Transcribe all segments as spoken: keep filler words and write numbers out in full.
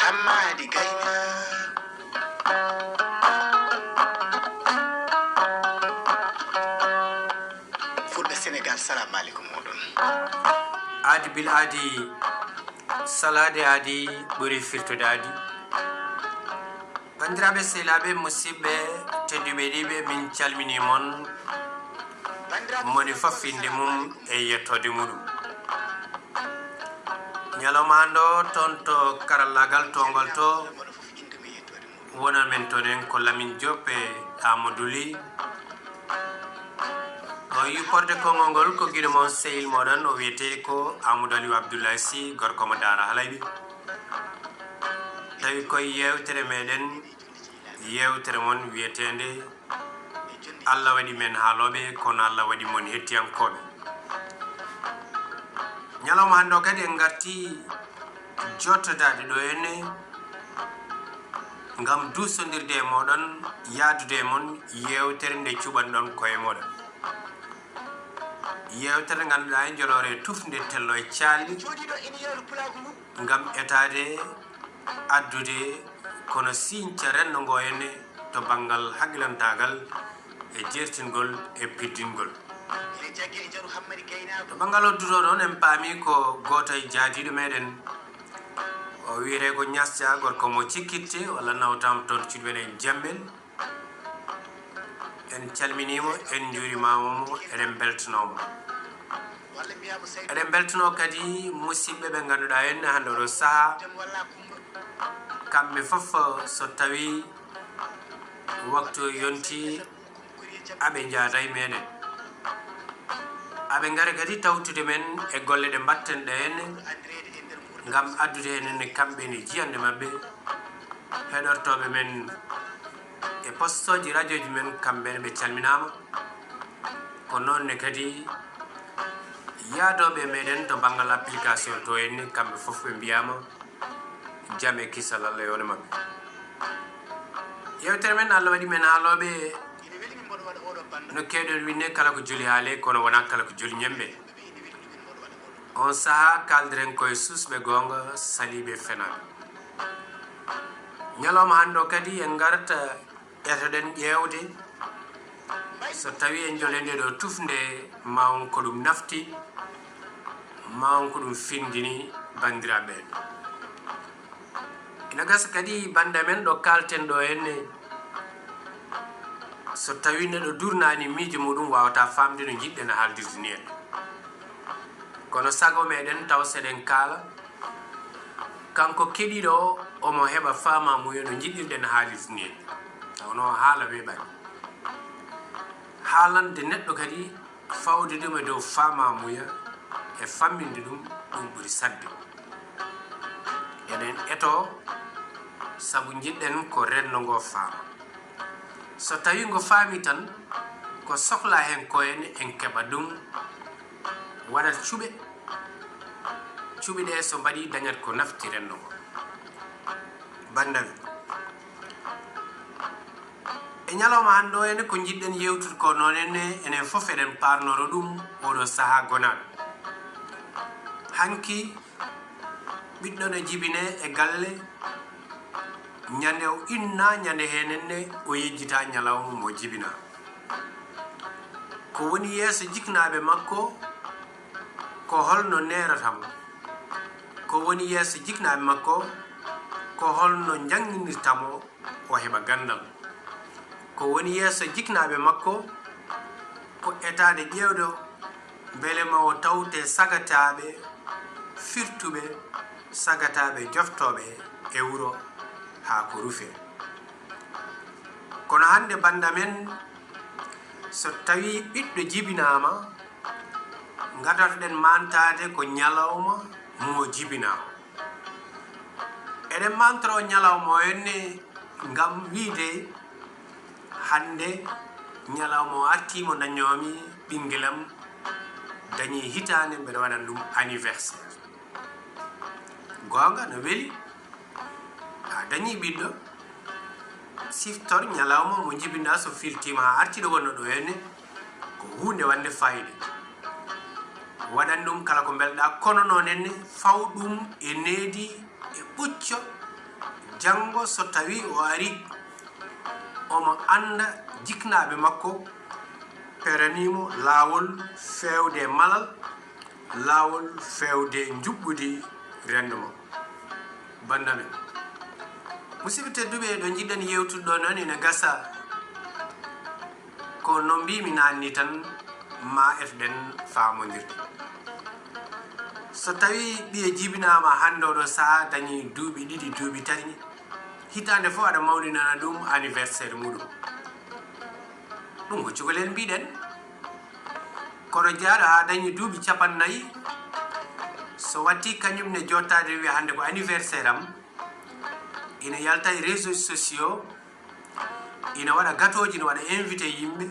Ammadi Gayna. Fulɓe Senegal, salamu aleykum moɗon. Aadi bil aadi, salaade aadi ɓuri firtude aadi. Banndiraaɓe, sehilaaɓe, musidɓe tedduɓe ɗiɓe, min calminii mon, moni fof innde mum e yettoode muɗum. Ñalawma hannde o, toon to karallaagal toongal to, wonat men toon en ko Lamine Diop e Amadou Ly. O yupporde konngol ngol ko giɗo mon, sehil moɗon, o wiyetee ko Amadou Aliou Abdoulaye Sy, gorko mo Daara Halayɓe. Tawi koye yeewtere meɗen, yeewtere mon wiyeteende Allah waɗi men haalooɓe, kono Allah waɗi mon hettiyankooɓe. Ñalawma hannde o kadi en ngarti jottodaade ɗo henne ngam duusondirde e moɗon, yaadude e mon yeewtere nde cuɓanɗon koye moɗon. Yeewtere nde ngannduɗaa e joloore tufnde tello e caalli ngam etaade addude kono siñca renndo ngo henne to banngal haqilantaagal e jeertingol e piddingol. To banngal oddude o noon, en paami ko gooto e jaadiiɗo meɗen. O wiyetee ko Ñas Dia, gorko mo Cikkitte, walla nawtaama toon cuuɗi men e Jammbel. En calminiima, en njuurimaama mo, eɗen mbeltanooma. Eɗen mbeltanoo kadi musidɓe ɓe ngannduɗaa en hannde oɗo sahaa, kamɓe fof, so tawii waktu yontii, aɓe njaada e meɗen. Aɓe ngara kadi tawtude men e golle ɗe mbaɗten ɗe henne ngam addude heen ne kamɓe ne jiyannde maɓɓe, heɗortooɓe men e postooji rajooji men, kamɓe ne ɓe calminaama. Ko noon ne kadi yaadooɓe meɗen to banngal application to henne, kamɓe fof ɓe mbiyaama. Jam e kisal Allah e wone maɓɓe. Yeewtere men, Allah waɗi men haalooɓe no keewɗen winnde, kala ko joli haalee, kono wonaa kala ko joli ñemɓe. On sahaa kaaldiren koye suusɓe goonga, saliiɓe fenaaɓe. Ñalawma hannde o kadi en ngarta etoɗen ƴeewde so tawii en jole nde ɗo tufnde, ma won ko ɗum nafti, ma won ko ɗum findini banndiraaɓe en. Ina gasa kadi bannda men ɗo kaalten ɗo henne, so tawii neɗɗo durnaani miijo muɗum, waawata faamde no njiɗɗen haaldirde ni en. Kono sago meɗen taw seɗen kaala, kanko keɗiiɗo o, omo heɓa faamaamuya no njiɗirɗen haalirde ni en. Tawnoo haala weeɓaani. Haalande neɗɗo kadi, fawde ɗum e dow faamaamuya e famminde ɗum, ɗum ɓuri saɗde. Eɗen etoo sabu njiɗɗen ko renndo ngo faama. So tawii ngo faami tan, ko sohlaa heen ko en, en keɓa ɗum, waɗat cuɓe. Cuɓi ɗe so mbaɗii, dañat ko nafti renndo ngo. Banndawi. E ñalawma hannde o, ene ko njiɗɗen yeewtude ko noon ene, enen fof eɗen paarnoro ɗum oɗo sahaa gonaaɗo. Hanki, ɓiɗɗo ne jibine e galle, ñande o inna, ñande heen enne o yejjita ñalawma mo jibina. Ko woni yeeso jiknaaɓe makko, ko holno neerata mo? Ko woni yeeso jiknaaɓe makko, ko holno njannginirta mo o heɓa ganndal? Ko woni yeeso jiknaaɓe makko, ko etaade ƴeewde mbele ma o tawte sagataaɓe firtuɓe, sagataaɓe joftooɓe e wuro haa ko rufe. Kono hannde bannda men, so tawii ɓiɗɗo jibinaama, ngadatoɗen mantaade ko ñalawma mo jibinaa. Eɗen mantoro ñalawma o enne ngam wiide hannde ñalawma o artii mo dañoomi ɓingelam dañi hitaande, mbeɗa waɗan ɗum anniversaire. Goonga no weli, a dañi ɓiɗɗo, siftor ñalawma mo jibinɗa so filtiima haa artiiɗo wonno ɗo henne, ko huunde wande fayida. Waɗan ɗum kala ko mbelɗa, kono noon henne faw ɗum e needi e ɓucco Janngo so tawi o ari, omo annda jiknaaɓe makko peranii mo laawol feewde malal, laawol feewde njuɓɓudi renndo makko. Bannda men. Musidɓe tedduɓe, ɗo njiɗɗen yewtude ɗo noon ina gasa ko no mbimi naanni tan, ma etoɗen faamondirde. So tawi ɓiye jibinaama hannde oɗo sahaa dañi duuɓi ɗiɗi, duuɓi tati, hitaande fof aɗa mawninana ɗum anniversaire muɗum. Ɗum ko cukalel mbiɗen. Kono jaaɗo haa dañi duuɓi capannayyi, so watti kañum ne jottaade wiya hannde ko anniversaire am, ina yalta e réseaux sociaux, ina waɗa gatooji, ina waɗa invité yimɓe.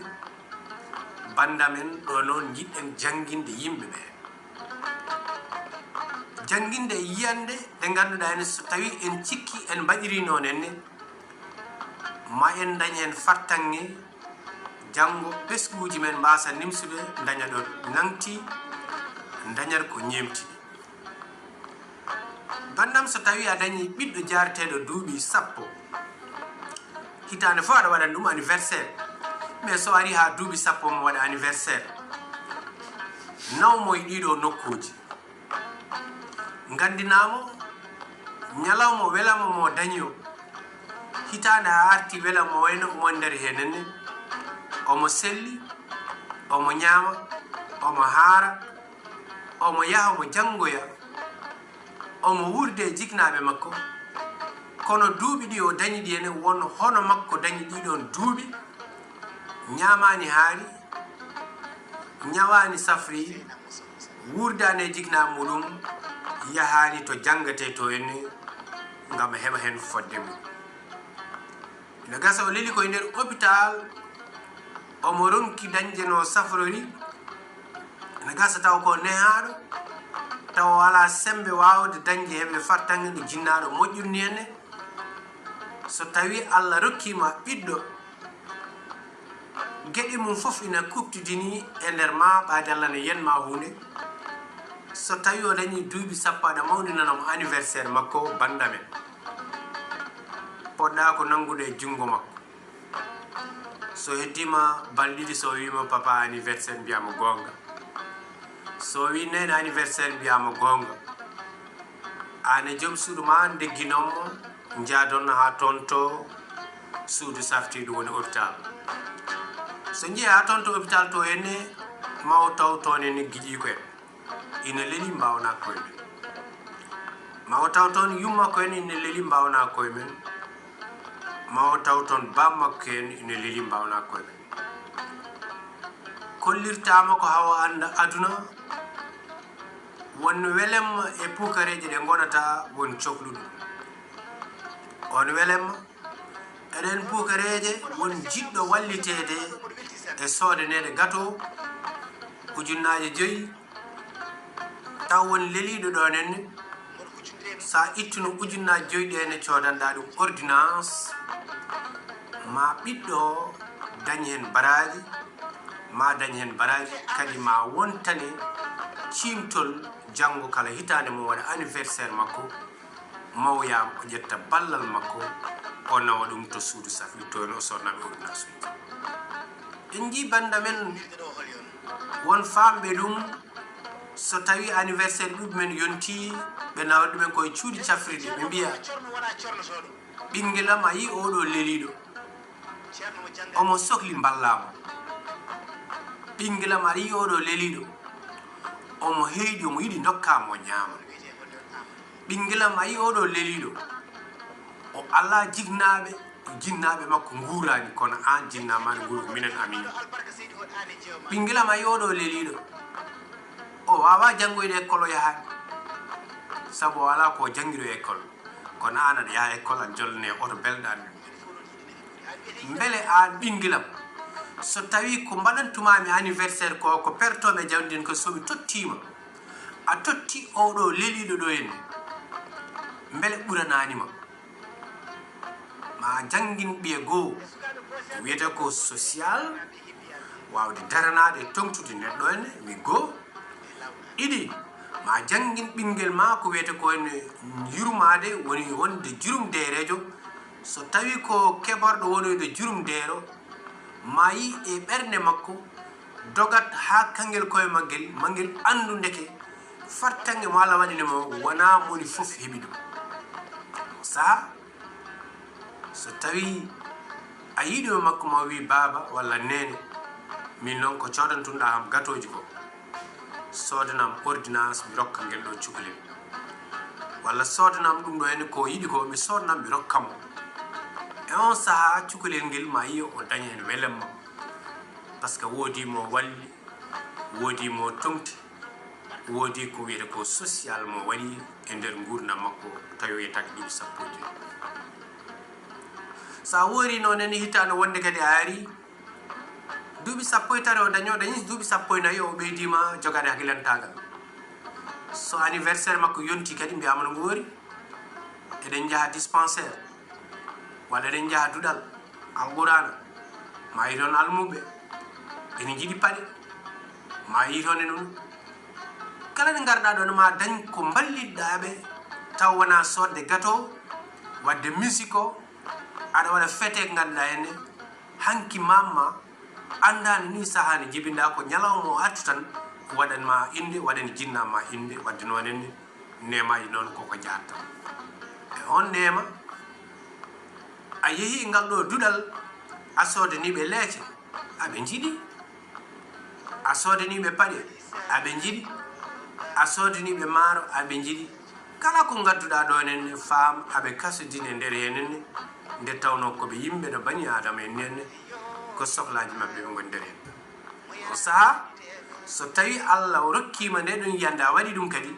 Bannda men, ɗo noon njiɗɗen jannginde yimɓe ɓe. Jannginde e yiyande nde ngannduɗaa ene, so tawi en cikki en mbaɗiri noon enne, ma en ndañ heen fartaŋŋe, janngo ɓesnguuji men mbaasa nimsude, ndaña ɗo nangti, ndañat ko ñeemti. Banndam, so tawi a dañi ɓiɗɗo jaareteeɗo duuɓi sappo, hitaande fof aɗa waɗan ɗum anniversaire, mais so ari haa duuɓi sappo mo waɗa anniversaire, naw mo e ɗiɗo nokkuuji. Nganndinaa mo ñalawma welama mo dañi o. Hitaande haa arti welama o, wayno omo nder heen ne, omo selli, omo ñaama, omo haara, omo yaha, omo janngoya, omo wuurde e jiknaaɓe makko. Kono duuɓi ɗi o dañi ɗi ene, won hono makko dañi ɗiɗon duuɓi, ñaamaani haari, ñawaani safri, wuurdaani e jiknaa muɗum, yahaani to janngate to enne, ngam heɓa heen fodde mum. Ina gasa o leli ko e nder hôpital, omo ronki dañde no safrori. Ina gasa taw ko nehaaɗo, taw o alaa semmbe waawde dañde heɓde fartaŋŋe nde jinnaaɗo moƴƴude ni enne. So tawi Allah rokkiima ɓiɗɗo, geɗe mum fof ina kuuɓtidini e nder ma, ɓaade Allah ne yen ma huunde. So tawi o dañi duuɓi sappo, aɗa mawninana mo anniversaire makko, bannda men. Poɗɗa ko nanngude e junngo makko. So heddiima balɗe ɗiɗi, so wiima papa anniversaire, mbiyaa mo goonga. So wii neene anniversaire, mbiyaa mo goonga. Aan e joom suudu ma, ndegginon mo, njaadon haa toon to suudu saftiiɗo woni hôpital. So njii haa toon to hôpital to enne, ma o taw toon ene giƴii ko en. Ina leli, mbaawnaa koye men. Ma o taw toon yumma ko en ina leli, mbaawnaa koye men. Ma o taw toon baam makko en ina leli, mbaawnaa koye men. Kollirtaama ko hawa annda aduna, won welemma e puukareeje ɗe ngonata won cokluɗo. On welemma, eɗen puukareeje, won jiɗɗo walliteede e soodaneede gato ujunnaaje joyi, taw won leliiɗo ɗoon enne, so a ittuno ujunnaaje joyi ɗe ene, coodanɗaa ɗum ordonnance, ma ɓiɗɗo o dañ heen baraaji, ma dañ heen baraaji, kadi ma wontane ciimtol janngo kala hitaande mo waɗa anniversaire makko, mawyaama o ƴetta ballal makko, o nawa ɗum to suudu safri, to no o sodnaaɓe ordonnance uji. En njii bannda men won faamɓe ɗum, so tawi anniversaire ɓiɓɓe men yonti, ɓe nawa ɗumen koye cuuɗi cafrirɗi, ɓe mbiya, "Ɓinngel am, a yii oɗo leliiɗo, omo sokli mballaa mo. Ɓinngel am, a yii oɗo leliiɗo, omo heeƴi, omo yiɗi ndokkaa mo ñaama. Ɓinngel am, a yii oɗo leliiɗo, o alaa jiknaaɓe, jinnaaɓe makko nguuraani, kono aan jinnaa ma ne nguuri, ko minen amin. Ɓinngel am, a yii oɗo leliiɗo, o waawaa janngoyde école, o yahaani, sabu o alaa ko janngiɗo école. Kono aan aɗa yaha école, aɗa jolnee oto belɗo aan. Mbele aan ɓinngel am, so tawi ko mbaɗantumaami anniversaire ko, ko pertoomi e jawdi ndin ko, so mi tottiima, a totti oɗo leliiɗo ɗo enne, mbele ɓuranaani ma?" Ma janngin ɓiye goo, ko wiyetee ko social, waawde daranaade e toŋtude neɗɗo enne, wi goo. Ɗiɗi, Ma janngin ɓinngel ma ko wiyete ko ene yurmaade, woni wonde jurumdeereejo. So tawi ko keborɗo wonoyɗo jurumdeero, ma yi e ɓernde makko, dogat haa kangel koye maggel, ma ngel anndu ndeke fartaŋŋe mo Allah waɗani mo wonaa moni fof heɓi ɗum. Saha so tawi a yiɗi mo makko ma wi baaba walla neene, min noon ko coodantunɗa am gatooji ko, soodanam ordonnance mi rokka ngel ɗo cukalel, walla soodanam ɗum ɗo henne ko yiɗi ko mi soodanam mi rokka mo. E on saha cukalel ngel ma yiyo o daña heen welemma, parce que woodi mo walli, woodi mo toŋti, woodi ko wiyete ko social mo waɗi e nder nguurndam makko, tawi o yettaaki duuɓi sappo e joy. So a woori noon hitaande wonde kadi a ari duuɓi sappo e tati o dañi, o dañi duuɓi sappo e nayi o ɓeydiima jogaade hakkilantaagal. So anniversaire makko yonti kadi mbiyaama no ngoori, eɗen njaha dispensaire, walla eɗen njaha duɗal Alqur'aana, ma yi toon almuɓɓe ene njiɗi paɗe, ma yi toon e noon. Kala nde ngarɗaa ɗoon ma dañ ko mballitɗaa ɓe, taw wonaa soodde gato, waɗde musique o, aɗa waɗa fete ko ngannduɗaa henne, hanki mamma anndaani ni sahaa nde jibinɗaa ko ñalawma o artu tan waɗan ma innde, waɗan jinna ma innde, waɗde noon henne. Neemaaji noon koko njahatta e on neema. A yehi ngal ɗo duɗal, a soodani ɓe leece, aɓe njiɗi. A soodani ɓe paɗe, aɓe njiɗi. A soodani ɓe maaro, aɓe njiɗi. Kala ko ngadduɗaa ɗo nen, faam aɓe kasodini e nder heen ne, nde tawnoo ko ɓe yimɓe no bani Aadama en nen, ko sohlaaji maɓɓe ɓe ngoni nder heen. O sahaa, so tawi Allah o rokkiima nde ɗum yiyannde, a waɗi ɗum kadi,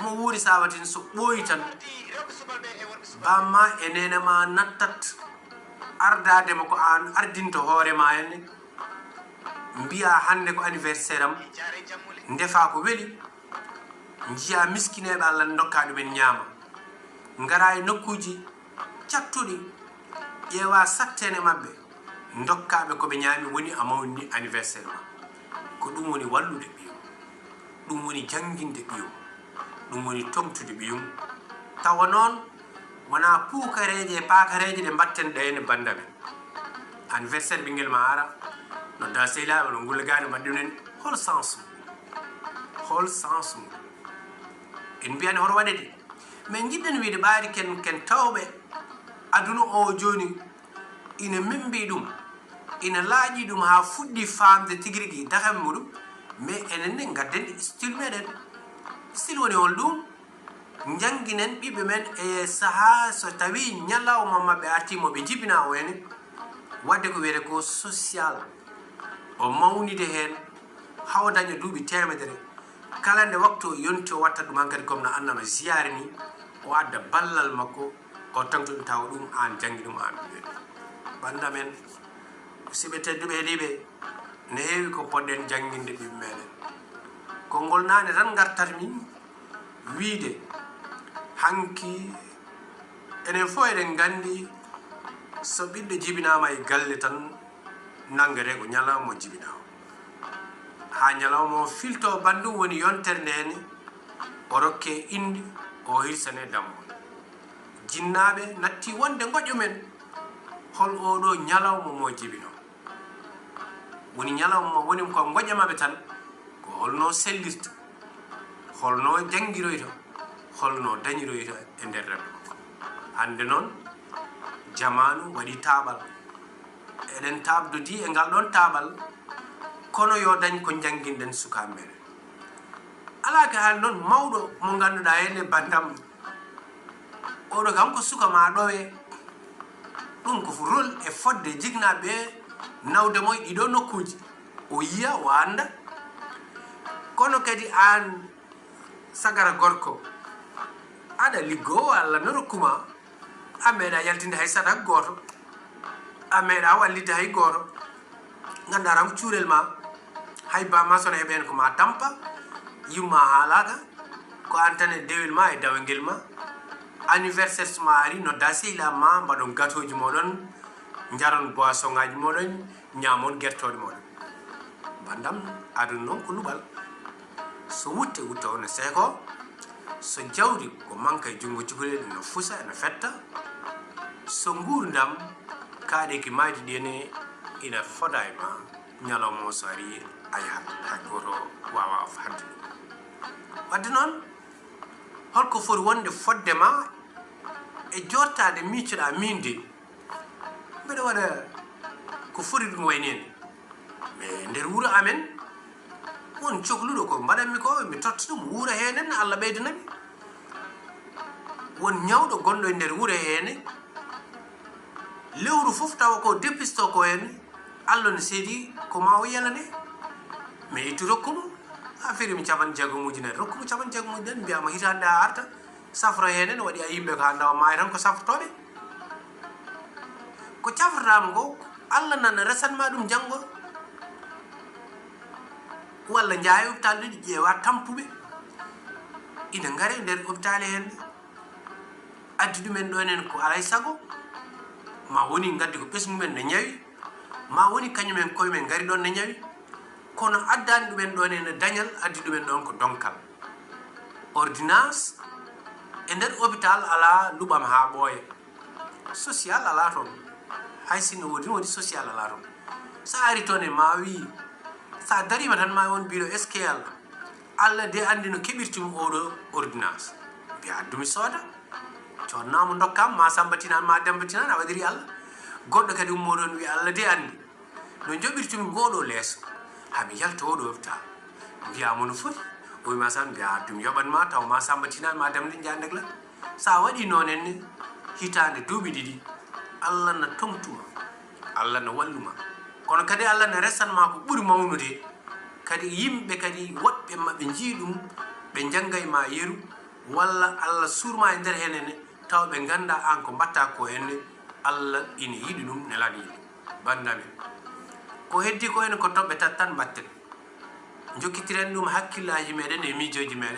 mo wuuri sawatin so ɓooyi tan, bamma e neene ma nattat ardaade mo ko aan ardinto hoore ma henne, mbiya hannde ko anniversaire am, ndefa ko weli, njiya miskineeɓe Allah ndokka ɗumen ñaama, ngara e nokkuuji cattuɗi, ƴeewa sattene maɓɓe, ndokka ɓe ko ɓe ñaami, woni a mawni anniversaire ma. Ko ɗum woni wallude ɓiyum, ɗum woni jannginde ɓiyum, ɗum woni toŋtude ɓiyum. Tawa noon wonaa puukareeje e paakareeje ɗe mbaɗten ɗe ene bannda men. Anniversaire ɓinngel ma ara, nodda sehilaaɓe no ngulla gaani mbaɗɗumen, hol sens mum? Hol sens mum? En mbiyani hoto waɗe de. Mais njiɗɗen wiide ɓaari ken, ken tawɓe aduna o jooni ina membi ɗum, ina laaƴi ɗum haa fuɗɗi faamde tigi rigi daham muɗum, mais enen ne ngadden style meɗen. Style woni hol ɗum? Njannginen ɓiɓɓe men e sahaa so tawi ñalawma maɓɓe arti mo ɓe jibina o ene, waɗde ko wiyete ko social. O mawnide heen, haa o daña duuɓi teemedere. Kala nde waktu o yonti, o watta ɗum hankadi comme no annama ziyaare ni, o adda ballal makko, o tawto ɗum tawa ɗum aan janngi ɗum aan ɓiɓɓe. Bannda men, musidɓe tedduɓe heɗiiɓe, ne heewi ko poɗɗen jannginde ɓiɓɓe meɗen. Konngol naane tan ngartatmi wiide, hanki enen fof eɗen nganndi so ɓiɗɗo jibinaama e galle tan, nanngete ko ñalawma mo jibinaa o. Haa ñalawma o filto banndum woni yontere nde ne, o rokke innde, o hirsane dammbol. Jinnaaɓe natti wonde ngoƴo men, hol oo ɗo ñalawma mo jibinoo? Woni ñalawma woni ko ngoƴa maɓɓe tan, ko holno sellirta, holno janngiroyta, holno dañiroyta e nder rewɓe makko. Hannde noon, jamaanu waɗi taaɓal. Eɗen taaɓdodii e ngal ɗoon taaɓal, kono yo dañ ko njannginɗen sukaaɓe meɗen. Alaa ka haali noon, mawɗo mo ngannduɗaa heen e banndam, oɗo kam ko suka ma ɗowe. Ɗum ko rôle e fodde jiknaaɓe nawde mo e ɗiɗo nokkuuji. O yiya, o annda. Kono kadi aan sagara gorko, aɗa liggoo, Allah no rokkuma, a meeɗa yaltinde hay sadak gooto, a meeɗa wallitde hay gooto. Nganndaa tan ko cuurel ma, hay ba ma sona heɓen ko ma tampa, yumma haalaaka, ko aan tan e dewel ma e dawangel ma. Anniversaire so ma ari, nodda sehilaaɓe ma, mbaɗon gatooji mooɗon, njaron boisson ngaaji mooɗon, ñaamon gertooɗe mooɗon. Banndam, aduna noon ko luɓal. So wutte wutto no seeko, so jawdi ko manka e junngo cukalel no fusa, no fetta, so nguurndam kaaɗeeki maayde ɗi ne ina foda e ma, ñalawma o so ari a yahat, hay gooto waawa hadde ɗum. Wadde noon, holko foti wonde fodde ma e jooɗtaade miicoɗaa miin de, mbeɗa waɗa ko foti ɗum wayneede. Mais nder wuro amen, won cohluɗo ko mbaɗanmi ko, mi totta ɗum wuura heen en, Allah ɓeydana mi. Won ñawɗo gonɗo e nder wuro heen, lewru fof tawa ko depisto ko heen, Allah no seedi ko ma o yalane. Mais ittu rokku mo, a firi mi capanɗe jeegom ujunere, rokku mo capanɗe jeegom ujunere, mbiyama hitaande a arta, safro heen en, waɗi a yimɓe ko haa ndawa maayi tan ko safrotooɓe. Ko cafrotaama ko, Allah nana resan ma ɗum janngo. Walla njaha e hôpital ɗo ɗi ƴeewa tampuɓe. Ina ngare nder hôpital heen. Addi ɗumen ɗo enen ko alay sago. Ma woni ngaddi ko ɓesngu men no ñawi. Ma woni kañumen koye men ngari ɗon no ñawi. Kono addani ɗumen ɗon ene dañal, addi ɗumen ɗon ko donkal. Ordonnance e nder hôpital alaa luɓam haa ɓooya. Social alaa toon. Hay sinno woodi, woodi social alaa toon. So a ari toon e ma wi, so a dariima tan ma won biiro S K L. Allah de anndi no keɓirtimi oɗo ordonnance. Mbiya addu mi sooda. Codnaa mo ndokkam, ma Samba Tinan, ma Demba Tinan, a waɗiri Allah. Goɗɗo kadi ummo toon wi Allah de anndi. No njoɓirtumi ngoɗo leeso, haa mi yalta oɗo hôpital. Mbiya mo no foti. O wi ma Samba, mbiya addu mi yoɓan ma, taw ma Samba Tinan, ma Demba Tinan njaha ndegla. So a waɗi noon enne, hitaande duuɓi ɗiɗi, Allah na toŋtuma, Allah na walluma. Kono kadi Allah na resan ma ko ɓuri mawnude. Kadi yimɓe kadi woɗɓe maɓɓe njii ɗum, ɓe njanngay ma yeru, walla Allah suurma e nder heen enne, taw ɓe ngannda aan ko mbatta ko enne, Allah ina yiɗi ɗum, nelaani ɗum. Banndaami, ko heddi ko enen ko toɓɓe tati tan mbatten. Njokkitiren ɗum hakkillaaji meɗen e miijooji meɗen.